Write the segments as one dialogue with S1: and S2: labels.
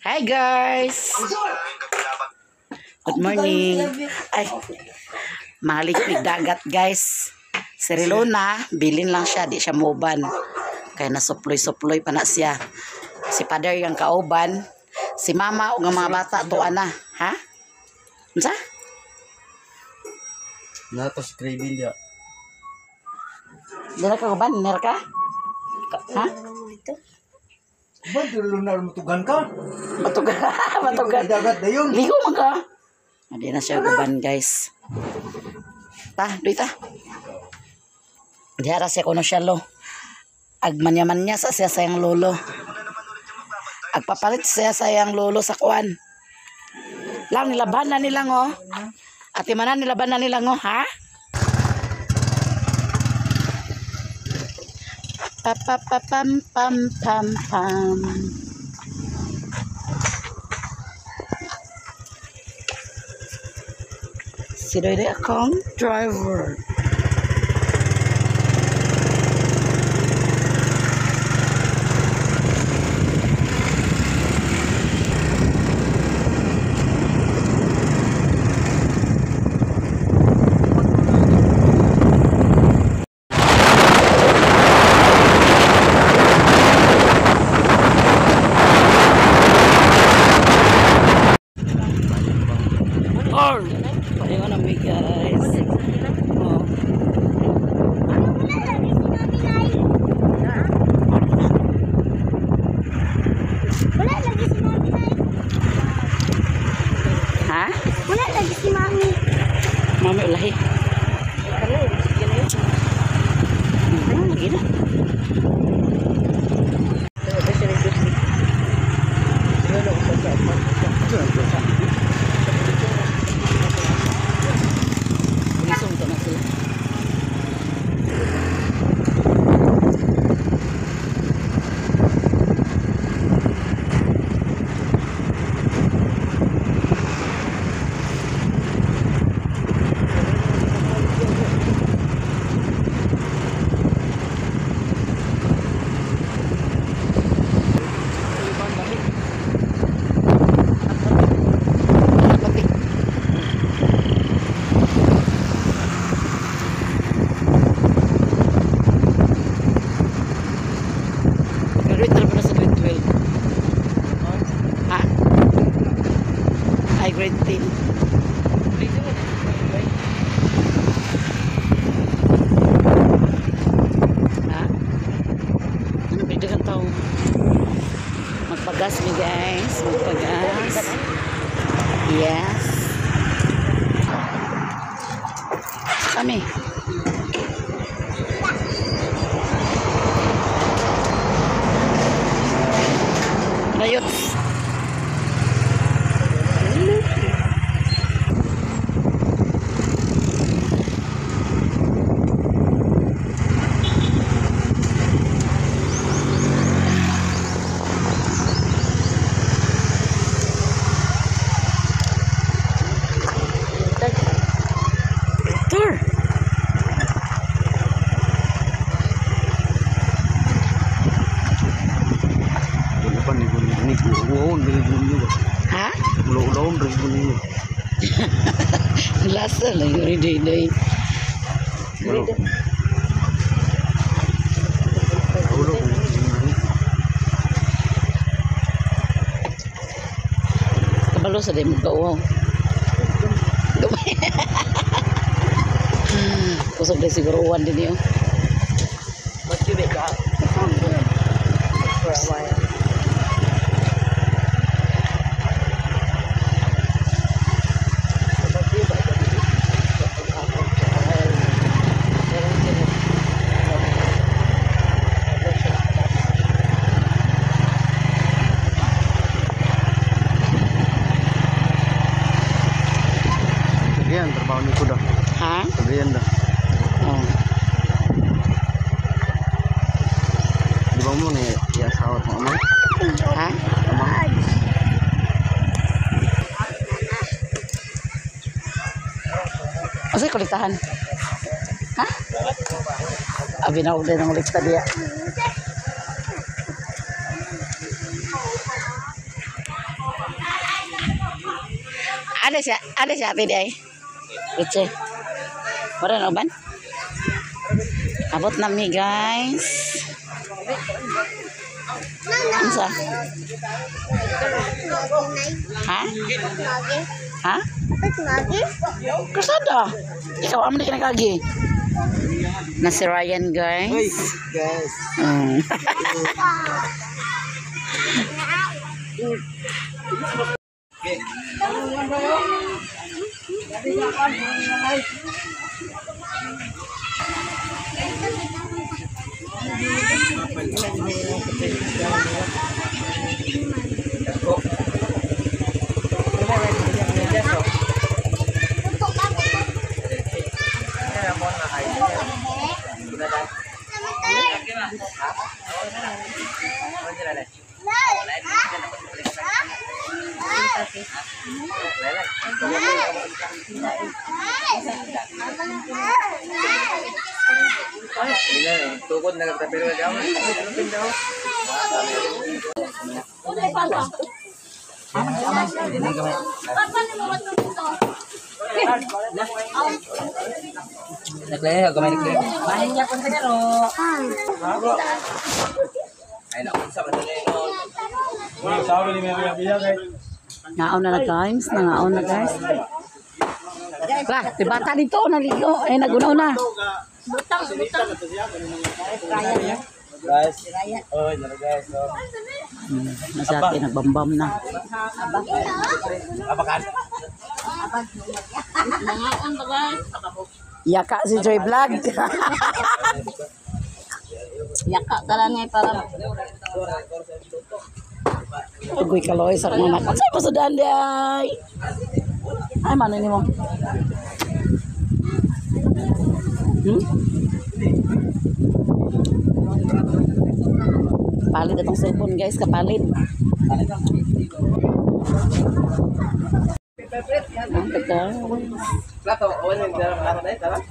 S1: Hi guys! Good morning. Ay, mahalig mig dagat guys. Si Rilona, bilin lang siya, di siya moban. Kaya nasuploy-suploy pa na siya. Si Father yung kauban. Si Mama o nga mga bata to ana. Ha? Unsa?
S2: Nato si Craven dia.
S1: Dira ka uban, ner ka? Ha?
S2: Ba lunar mutugan ka?
S1: Matugan. Matugan.
S2: Dagat dayon.
S1: Ligo man ka. Hindi na siya guban guys. Ta, duy ta. Diara siya kuno siya lo. Agmanya-manya sa siya sayang lolo. Agpapalit siya sayang lolo sa kuan. Lang nilaban na nilang oh. Ate manan nilaban na nilang oh, ha? Pa pa pa pam pam pam pam. Si Doy akong driver. Or, pahinga na mi guys. Oh.
S3: Wala lagi si Mami, Nay.
S1: Ha?
S3: Wala lagi si Mami.
S1: Mami ulahi. Lagi na. Bulisong to na sila. Pati. Graduate na ba na sa grade 12? Ha? Ay, grade 10. Ha? Ano ba yung tao? Magpagas mi guys. Magpagas. Yes. Kami. Rayot. Tour. Ha? Lasa lang yung day. Kabalo sa day magkauwaw. Kusog day siguro uwan din yun.
S4: Let's give it up for a while.
S2: Yan, trabaho ni Kuda.
S1: Ha?
S2: Pagayan da.
S1: Oh.
S2: Di ba mo ni iasawa tong amang?
S1: Ha?
S2: Amang.
S1: Asa kolektahan? Ha? Abi na ulit ng kolekta diya. Ano siya? Ano siya ate di ay? Riche. Wala na uban? Abot na mi guys. Unsa? Ha? Ha? Krusada. Ikaw amo di ka nagagi. Na si Ryan guys.
S2: Guys. Tukod na pero daw.
S1: Ngaon na guys, nangaon na guys. Lah, di bata dito naligo, eh nagunaw na.
S4: Butang, butang.
S2: Guys. Oh, guys.
S1: Nasa atin nagbambam na.
S2: Abakan.
S1: Yaka si Joy Vlog.
S4: Yaka tala niya para
S1: Ugoy kaloy sa mga anak. Sa pasudan di ay. Ay mano nimo. Palit itong cellphone guys, kapalit.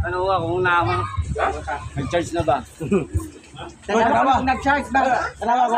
S2: Ano ba kung nama? Nag-charge na ba? Nag-charge ba? Tanawa ko.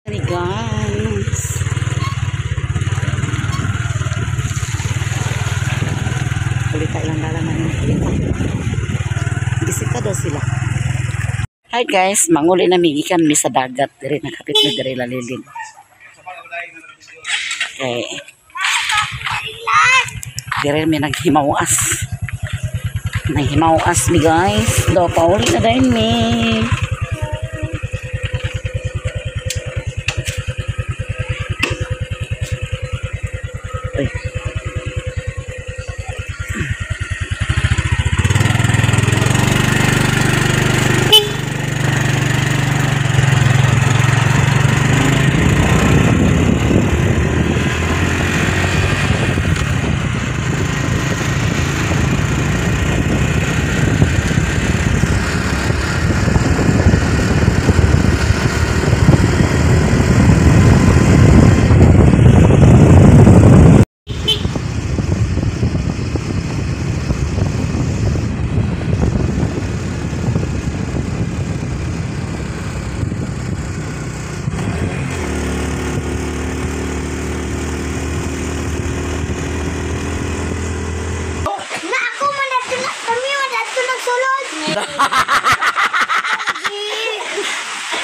S1: Hey guys. Kulita ilang dala na kulita. Bisita daw sila. Hi guys, manguli na mi gikan mi sa dagat diri nakapit mi diri lalilin. Okay. Diri mi naghimawas. Naghimawas mi guys. Do pauli na dayon mi. Uy.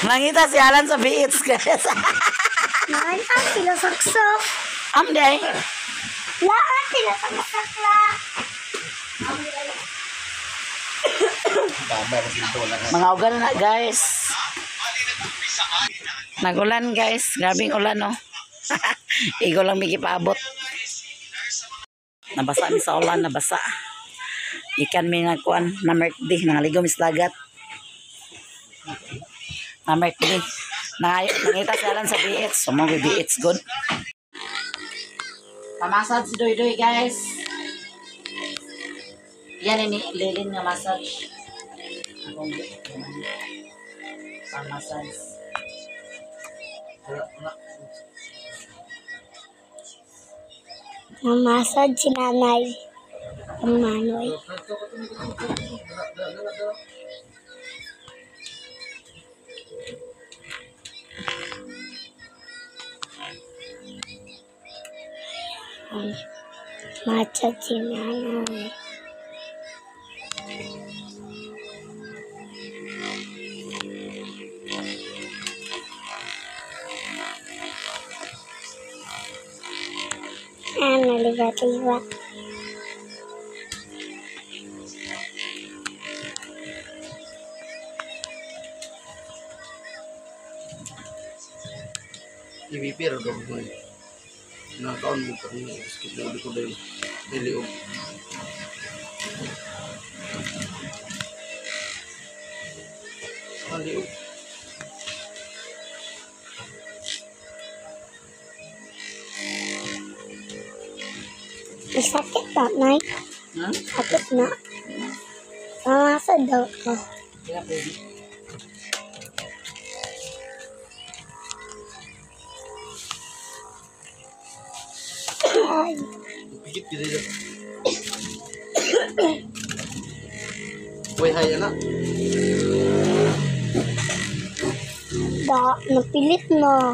S1: Nangita si Alan sa beach, guys.
S3: Naan ang pinasaksak.
S1: Amday.
S3: Laan pinasaksak la.
S1: Mga ugal na, guys. Nagulan, guys. Grabing ulan, no? Igo lang may gipaabot. Nabasa mi sa ulan, nabasa. Ikan mi nagkuan na merkdi, nangaligo mi sa dagat. Na merkdi. Nangita si Alan sa beach. So, mga beach, good. Pamasad si Doy Doy, guys. Yan ini lilin nga massage. Akong pamassage.
S3: Namasad si nanay. Ang manoy. Masad si nanay. Ah, nalibat-libat.
S5: IBP ra daw mo. Nakaon mo pa niya skip na ko dahil dili og Ali og
S3: Sakit na, Nay.
S1: Ha?
S3: Sakit na. Mamasad daw ko.
S1: Kaya pwede.
S3: Ay,
S5: pikit gid dito. Way hay ana.
S3: da, napilit na.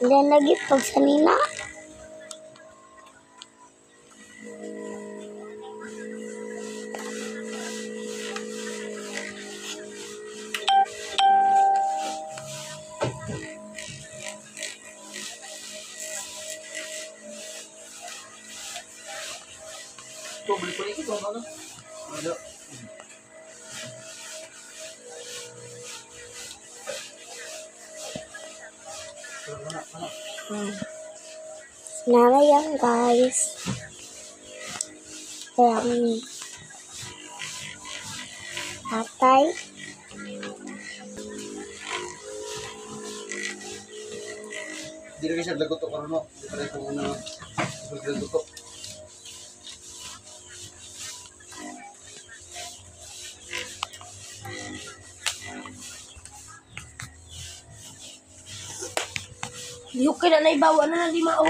S3: Wala lagi pag sanina.
S5: To beli ko ito ano. Ada.
S3: Sinara yan, guys. Kaya ang tatay.
S5: Dili kay siya lagot karon no. Di pa ko na lagot.
S4: Lihok ka na naibawa na na lima oh.